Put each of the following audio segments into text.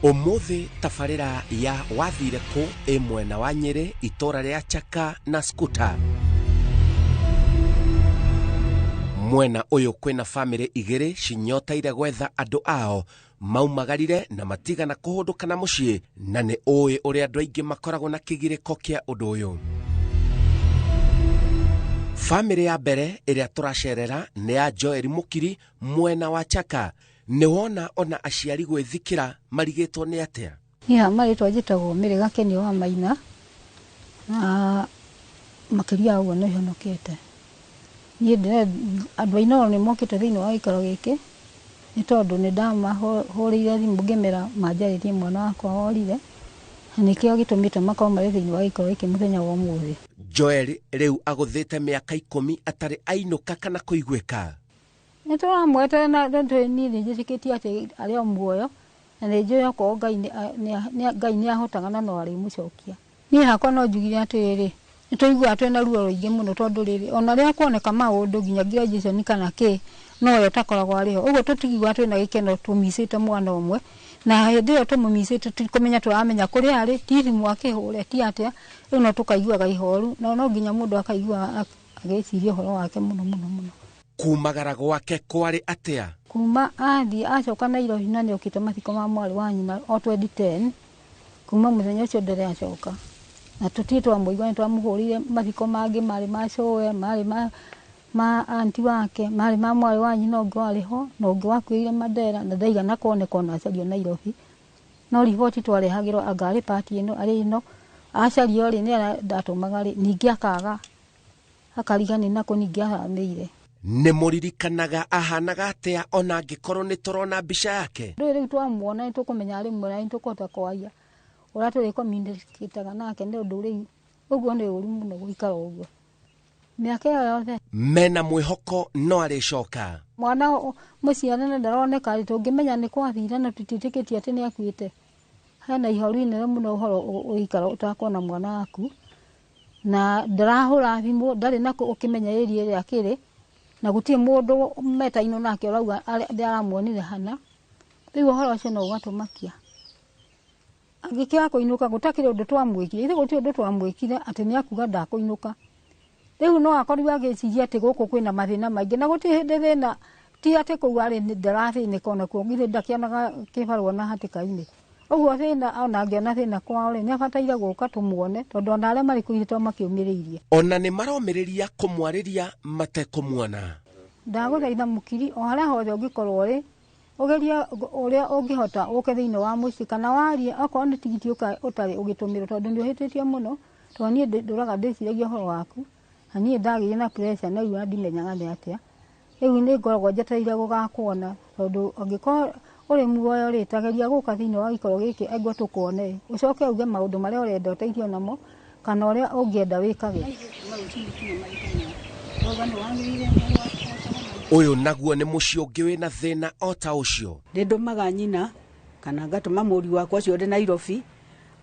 Ũmũthĩ tabarĩra ya wathire kũ ĩ mwena wa Nyĩrĩ, itũra rĩa Chaka na Skuta. Mwena ũyũ kwĩna bamĩrĩ igĩrĩ cinyoteire gwetha andũ ao maumagarire na matigana kũhũndũka na mũciĩ, na nĩ ũĩ ũrĩa andũ aingĩ makoragwo na kĩgirĩko kĩa ũndũ ũyũ. Bamĩrĩ ya mbere ĩrĩa tũracerera nĩ ya Joel Mũkiri mwena wa Chaka. Nĩ wona ona aciari gwĩthikĩra marigĩtwo nĩ atĩa? Niĩ haha marĩtwa njĩtagwo Mĩrĩ Gakenio wa Maina, na makĩria ya ũguo nĩ honokete. Niĩ andũ a Inooro nĩ mokĩte thĩinĩ wa gĩikaro gĩkĩ nĩ tondũ nĩ ndamahũrĩire thimũ ngĩmera manjarĩrie mwana wakwa worire, na nĩkĩo gĩtũmĩte makorwo marĩ thĩinĩ wa gĩikaro gĩkĩ mũthenya wa ũmũthĩ. Joel rĩu agũthĩte mĩaka 10 atarĩ ainũka kana kũiguĩka. Nĩ tũramweterera na niĩ nĩ njĩtĩkĩtie atĩ arĩ o muoyo, na nĩ njũĩ okorwo Ngai nĩ ahotaga na no arĩmũcokia. Niĩ hakwa no njugire atĩrĩrĩ, nĩ tũiguaga twĩna ruo rũingĩ mũno tondũ rĩrĩ, ona rĩrĩa kuoneka maũndũ nginya graduation kana kĩ, no we ũtakoragwo arĩ ho. Ũguo tũtiguaga twĩna gĩkeno tũmicĩte mwana ũmwe, na hĩndĩ ĩyo tũmũmicĩte tũtikũmenya tũramenya kũrĩa arĩ, ti thimũ akĩhũre, ti atĩa, rĩu no tũkaiguaga ihoru, na no nginya mũndũ akaigua agĩciria ũhoro wake mũno mũno mũno. Kumagara gwake kwarĩ atĩa? Kuma athiĩ acoka Nairobi na nĩokĩte mathiko ma mwarĩ wa nyina o 2010, kuma mũthenya ũcio ndarĩ acoka. Na tũtirĩ twamũigua, nĩ twamũhũrĩire mathiko mangĩ marĩ ma cũwe, marĩ ma anti wake, marĩ ma mwarĩ wa nyina ũngĩ warĩ ho, na ũngĩ wakuĩrĩire Mandera, na ndaigana kuoneka ona acario Nairobi. No riboti twarehagĩrwo anga arĩ pati ĩno, arĩ ĩno, acario rĩ, nĩ ndatũmaga rĩ, ningĩ akaga, akarigani nako ningĩ ahamĩire. Nĩ mũririkanaga ahanaga atĩa ona angĩkorwo nĩ tũrona mbica yake? Rĩu rĩu twamuona nĩ tũkũmenya arĩ mwega, nĩ tũkũhota kwaria ũrĩa tũrĩ communicate nake, nĩ ũndũ rĩu ũguo nĩ ũru mũno gũikara ũguo mĩaka ĩyo yothe. Mena mwĩhoko no arĩcoka. Mwana mũciarane ndaroneka rĩ, tũngĩmenya nĩ kwathire na tũtiĩtĩkĩtie atĩ nĩ akuĩte. Hena ihoru inene mũno ũhoro ũgĩikara ũtakuona mwana waku, na ndarahũra thimũ, ndarĩ na ũkĩmenya area ĩrĩa akĩrĩ, na gũtirĩ mũndũ metainwo nake ũrauga ndĩramuonire hana. Rĩu ũhoro ũcio no ũgatũmakia. Angĩkĩaga kũinũka gũtakĩrĩ ũndũ twamwĩkire, ithuĩ gũtirĩ ũndũ twamwĩkire atĩ nĩ akuga ndakũinũka. Rĩu no akorirwo agĩciria atĩ gũkũ kwĩna mathĩna maingĩ, na gũtirĩ hĩndĩ thĩna, ti atĩ kũu arĩ ndarathĩnĩka onakuo, githĩ ndakĩonaga kĩbarũa na hatĩka-inĩ. Ũguo thĩna, ona angĩona thĩna kwao rĩ, nĩ abataire gũka tũmuone, tondũ ona arĩa marĩ kũu ithe makĩũmĩrĩirie. Ona nĩ maromĩrĩria kũmwarĩria matekũmuona. Ndagũthaitha Mũkiri, o harĩa hothe ũngĩkorwo ũrĩ, ũgerie ũrĩa ũngĩhota ũke thĩinĩ wa mũciĩ, kana warie okorwo nĩ tigiti ũtarĩ ũgĩtũmĩrwo, tondũ nĩ ũhĩtĩtie mũno, tondũ niĩ ndũraga ndĩciragia ũhoro waku, na niĩ ndagĩire na pressure na rĩu ndimenyaga nĩ atĩa. Rĩu nĩ ngoragwo njetereire gũgakuona, tondũ angĩkorwo ũrĩ muoyo rĩ, ta geria gũka thĩinĩ wa gĩikaro gĩkĩ aigua tũkuone, ũcoke uge maũndũ marĩa ũrenda ũteithio namo, kana ũrĩa ũngĩenda wĩkage. Ũyũ naguo nĩ mũciĩ ũngĩ wĩna thĩna o ta ũcio. Nĩ ndũmaga nyina kana ngatũma mũriũ wakwa ũcio ũrĩ Nairobi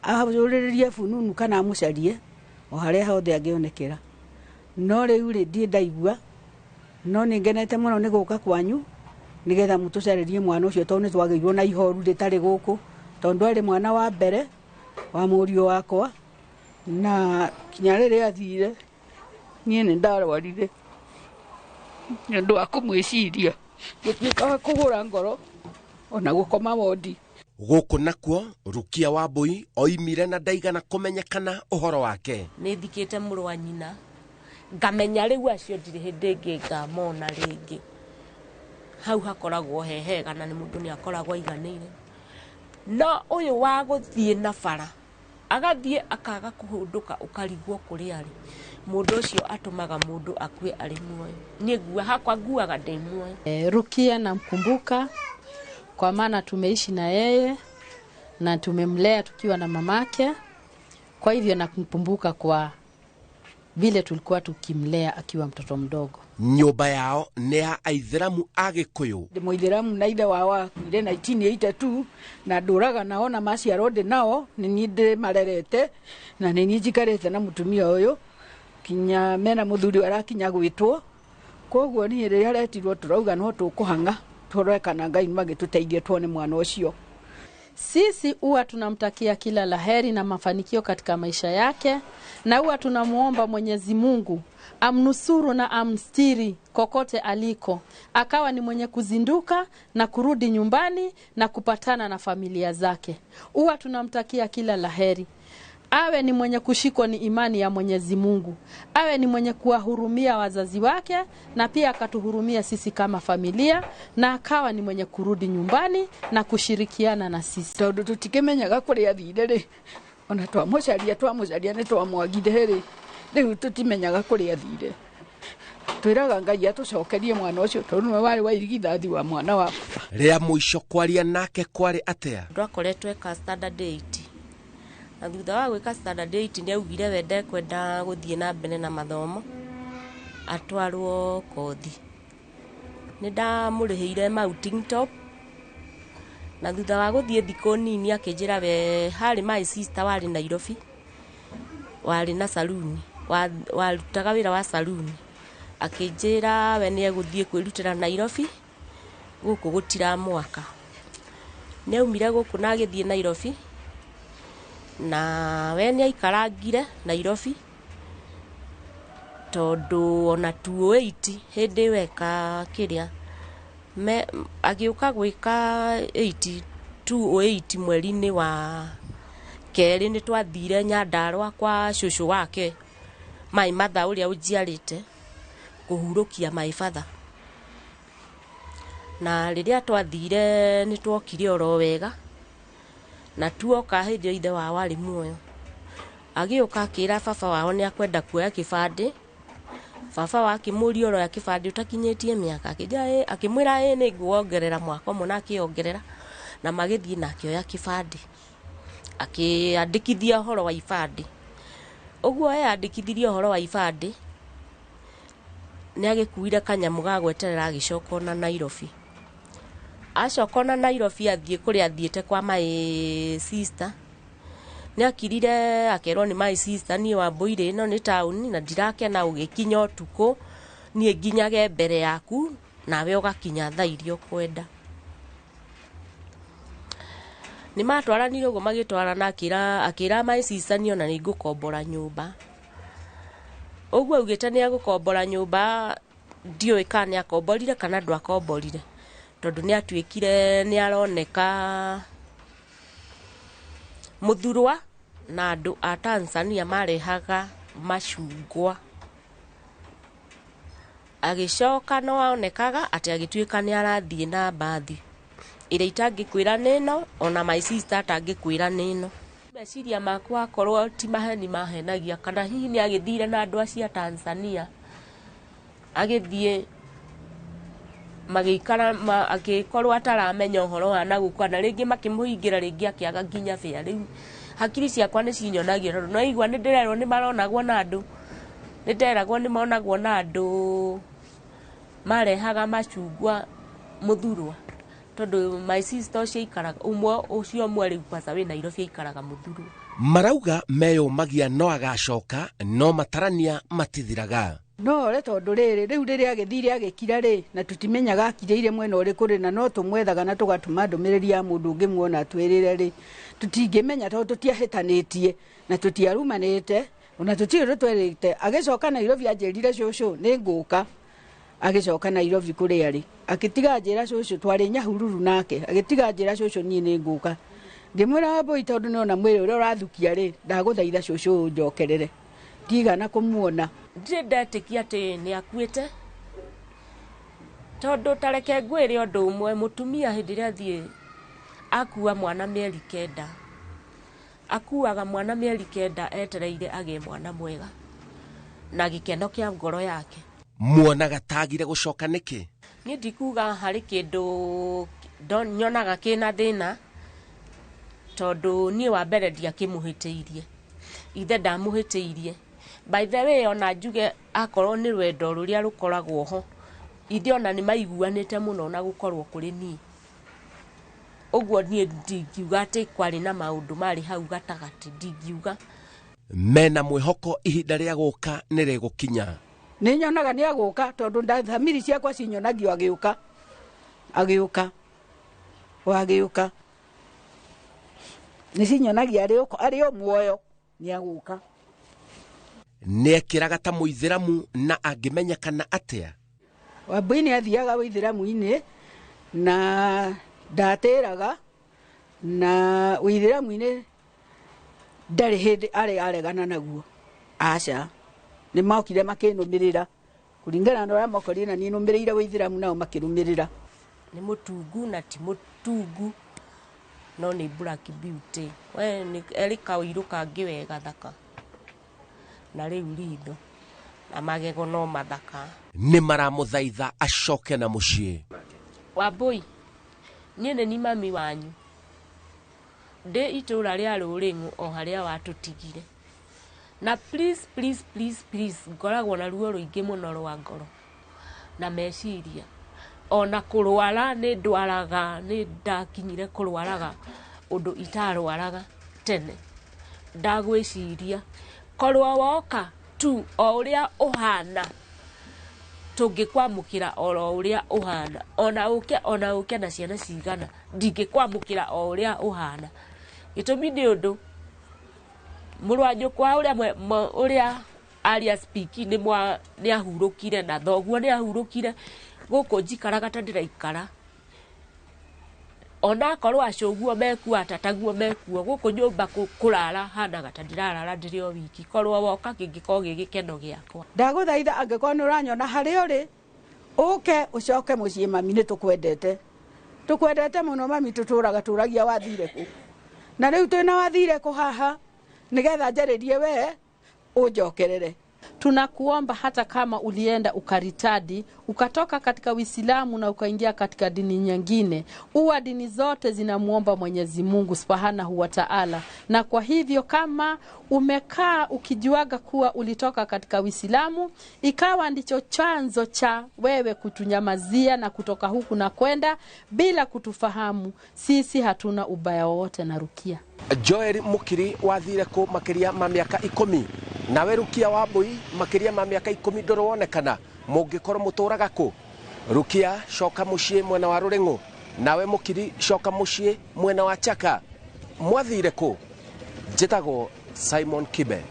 ahũrĩrĩrie fununu kana amũcarie o harĩa hothe angĩonekera. No rĩu rĩ, ndirĩ ndaigua, no nĩ ngenete mũno nĩ gũka kwanyu nĩgetha mũtũcarĩrie mwana ũcio, tondũ nĩ twagĩirwo na ihoru rĩtarĩ gũkũ, tondũ arĩ mwana wa mbere wa mũriũ wakwa, na kinya rĩrĩa athire niĩ nĩ ndarwarire nĩ ũndũ wa kũmwĩciria, ngĩtuĩka wa kũgũra ngoro ona gũkoma wondi. Gũkũ nakuo Rukia Wambui oimire na ndaigana kũmenyekana ũhoro wake. Nĩ thikĩte mũrũ wa nyina, ngamenya rĩu acio ndirĩ hĩndĩ ĩngĩ ngamona rĩngĩ. Hau hakoragwo he hega na nĩ mũndũ nĩ akoragwo aiganĩire. No ũyũ wa gũthiĩ na bara, agathiĩ akaga kũhũndũka ũkarigwo kũrĩa arĩ, mũndũ ũcio atũmaga mũndũ akue arĩ muoyo. Niĩ hakwa nguaga ndĩ muoyo. Rukia namkumbuka kwa maana tumeishi na yeye na tumemlea tukiwa na mamake, kwa hivyo nakumkumbuka kwa vile tulikuwa tukimlea akiwa mtoto mdogo. Nyũmba yao nĩ ya Aithĩramu a Gĩkũyũ. Ndĩ mũithĩramu na ithe wao akuire 1982, na ndũraga nao na maciarwo ndĩ nao, nĩ niĩ ndĩmarerete na nĩ niĩ njikarĩte na mũtumia ũyũ kinya mena mũthuri arakinya gwĩtwo. Koguo niĩ rĩrĩa aretirwo tũrauga no tũkũhang'a tũrore kana Ngai magĩtũteithie tuone mwana ũcio. Sisi huwa tunamtakia kila laheri na mafanikio katika maisha yake, na huwa tunamuomba Mwenyezi Mungu amnusuru na amstiri kokote aliko, akawa ni mwenye kuzinduka na kurudi nyumbani na kupatana na familia zake. Huwa tunamtakia kila laheri, awe ni mwenye kushikwa ni imani ya Mwenyezi Mungu, awe ni mwenye kuwahurumia wazazi wake na pia akatuhurumia sisi kama familia, na akawa ni mwenye kurudi nyumbani na kushirikiana na sisi. Tondu tutikimenyaga kuria athire ri, ona twamucaria twamucaria ni twamwagire ri, riu tutimenyaga kuria athire. Twiraga Ngai atucokerie mwana ucio tondu niwe wari wa irigithathi wa mwana wa Ria mũico kwaria nake kwarĩ atĩa? Ndwakoretwo eka standard 8 na thutha wa gwĩka standard 8 nĩ augire we ndekwenda gũthiĩ na mbere na mathomo, atwarwo kothi. Nĩ ndamũrĩhĩire mountain top, na thutha wa gũthiĩ thikũ nini akĩnjĩra we harĩ my sister warĩ Nairobi, warĩ na saluni, warutaga wĩra wa saluni. Akĩnjĩra we nĩ egũthiĩ kwĩrutĩra Nairobi, gũkũ gũtiramwaka. Nĩ aumire gũkũ na agĩthiĩ Nairobi, na we nĩ aikarangire Nairobi tondũ ona 2008 hĩndĩ ĩyo eka kĩrĩa agĩũka gwĩka 208 mweri-inĩ wa kerĩ nĩ twathire Nyandarũa kwa cũcũ wake my mother ũrĩa ũnjiarĩte kũhurũkia my father. Na rĩrĩa twathire nĩ twokire oro wega, na tuoka hĩndĩ ĩyo ithe wao arĩ muoyo. Agĩũka akĩra baba wao nĩ akwenda kuoya kĩbandĩ. Baba wao akĩmũria ũroya kĩbandĩ ũtakinyĩtie mĩaka, akĩnjĩra ĩ, akĩmwĩra ĩ nĩ nguongerera mwaka ũmwe, na akĩongerera, na magĩthiĩ na akĩoya kĩbandĩ, akĩandĩkithia ũhoro wa ibandĩ. Ũguo eyandĩkithirie ũhoro wa ibandĩ, nĩ agĩkuire kanyamũ ga gweterera agĩcoka ona Nairobi. Acoka ona Nairobi athiĩ kũrĩa athiĩte kwa my sister, nĩ akirire akerwo nĩ my sister, niĩ Wambũirĩ ĩno nĩ taũni na ndirakena ũgĩkinya ũtukũ, niĩ nginyage mbere yaku nawe ũgakinya thaa iria ũkwenda. Nĩ matwaranire ũguo magĩtwarana, akĩra my sister niĩ ona nĩ ngũkombora nyũmba. Ũguo augĩte nĩ egũkombora nyũmba, ndiũĩ kana nĩ akomborire kana ndwakomborire, tondũ nĩ atuĩkire nĩ aroneka mũthurwa na andũ a Tanzania marehaga macungwa. Agĩcoka no aonekaga atĩ agĩtuĩka nĩ arathiĩ na mbathi ĩrĩa itangĩkwĩra nĩ ĩno, ona my sister atangĩkwĩra nĩ ĩno. Meciria makwa akorwo ti maheni mahenagia, kana hihi nĩ agĩthire na andũ acio a Tanzania, agĩthiĩ magĩikara, agĩkorwo ataramenya ũhoro wa na gũkũ, kana rĩngĩ makĩmũhingĩra, rĩngĩ akĩaga nginya bĩa. Rĩu hakiri ciakwa nĩ cinyonagia, tondũ no igua nĩ ndĩrerwo nĩ maronagwo na andũ, nĩ nderagwo nĩ monagwo na andũ marehaga macungwa mũthurwa, tondũ my sister ũcio aikaraga ũmwe, ũcio ũmwe rĩu kwanza wĩ Nairobi aikaraga mũthurwa. Marauga meyũmagia no agacoka, no matarania matithiraga. No ore tondu riri riu riria agithire agikira ri, na tutimenyaga akirire mwena uriku ri, na no tumwethaga na tugatuma ndumiriri ya mundu ungimuona atwirire ri, tutingimenya tondu tutiahitanitie na tutiarumanite ona tutiri undu twerite. Agicoka Nairobi anjirire cucu ni nguka, agicoka Nairobi kuria ri, akitiga anjira cucu twari Nyahururu nake, agitiga anjira cucu nie ni nguka. Ngimwira Wambui tondu nona mwiri uria urathukia ri, ndaguthaitha cucu njokerere, ndigana kumuona. Ndirĩ ndetĩkia atĩ nĩ akuĩte, tondũ ta reke ngwĩre ũndũ ũmwe, mũtumia hĩndĩ ĩrĩa athiĩ akua mwana mĩeri 9, akuaga mwana mĩeri 9 etereire agĩe mwana mwega na gĩkeno kĩa ngoro yake. Muonaga tagire gũcoka nĩkĩ? Niĩ ndikuga harĩ kĩndũ nyonaga kĩna thĩna, tondũ niĩ wa mbere ndiakĩmũhĩtĩirie, ithe ndamũhĩtĩirie. By the way, ona njuge akorwo nĩ rwendo rũrĩa rũkoragwo ho, ithe ona nĩ maiguanĩte mũno na gũkorwo kũrĩ niĩ. Ũguo niĩ ndingiuga atĩ kwarĩ na maũndũ marĩ hau gatagatĩ, ndingiuga. Mena mwĩhoko ihinda rĩa gũka nĩ rĩgũkinya. Nĩ nyonaga nĩ agũka, tondũ thamiri ciakwa cinyonagio agĩũka, agĩũka, o agĩũka. Nĩ cinyonagia arĩ o muoyo nĩ agũka. Nĩekĩraga ta mũithĩramu na angĩmenyekana atĩa? Wambui nĩ athiaga ũithĩramu-inĩ na ndatĩraga na ũithĩramu-inĩ ndarĩ hĩndĩ arĩ aregana naguo. Aca, nĩ mokire makĩnũmĩrĩra kũringana na ũrĩa mokorire na niĩ nũmĩrĩire ũithĩramu nao makĩrũmĩrĩra. Nĩ mũtungu na ti mũtungu no nĩ black beauty. We nĩ erĩ kaũirũ kangĩ we gathaka na rĩu ritho na magego no mathaka. Nĩ maramũthaitha acoke na mũciĩ. Wambui, niĩ nĩ ni mami wanyu ndĩ itũra rĩa Rũrĩng'u o harĩa watũtigire. Na please, please, please, please, ngoragwo na ruo rũingĩ mũno rwa ngoro na meciria. Ona kũrwara nĩ ndwaraga, nĩ ndakinyire kũrwaraga ũndũ itarwaraga tene. Ndagwĩciria korwo woka tu o ũrĩa ũhana tũngĩkwamũkĩra oro ũrĩa ũhana, ona ũke na ciana cigana ndingĩkwamũkĩra o ũrĩa ũhana. Gĩtũmi nĩ ũndũ mũrũ wa nyũkwa ũrĩa aria speak nĩ ahurũkire na thoguo nĩ ahurũkire gũkũ njikaraga ta ndĩraikara. Onakorwo acũguo mekuo atataguo mekuo gũkũ nyũmba kũrara hanaga ta ndĩrarara ndĩrĩ o wiki. Korwo woka kĩngĩkorwo gĩ gĩkeno gĩakwa. Ndagũthaitha angĩkorwo nĩ ũranyona harĩa ũrĩ ũke ũcoke mũciĩ mami, nĩ tũkwendete. Tũkwendete mũno mami, tũtũraga tũragia wathire kũ. Na rĩu twĩna wathire kũ haha nĩgetha njarĩrie we ũnjokerere. Tunakuomba hata kama ulienda ukaritadi ukatoka katika Uislamu na ukaingia katika dini nyingine, uwa dini zote zinamuomba Mwenyezi Mungu Subhanahu wa Ta'ala. Na kwa hivyo kama umekaa ukijuaga kuwa ulitoka katika Uislamu, ikawa ndicho chanzo cha wewe kutunyamazia na kutoka huku na kwenda bila kutufahamu, sisi hatuna ubaya wowote na Rukia. Joel Mukiri wathire kũ makĩria ma mĩaka 10 nawe Rukia Wambui makĩria ma mĩaka 10 ndũronekana mũngĩkorwo mũtũraga kũ. Rukia coka mũciĩ mwena wa Rũrĩng'ũ, nawe Mukiri coka mũciĩ mwena wa Chaka. Mwathire kũ? Njĩtagwo Simon Kibe.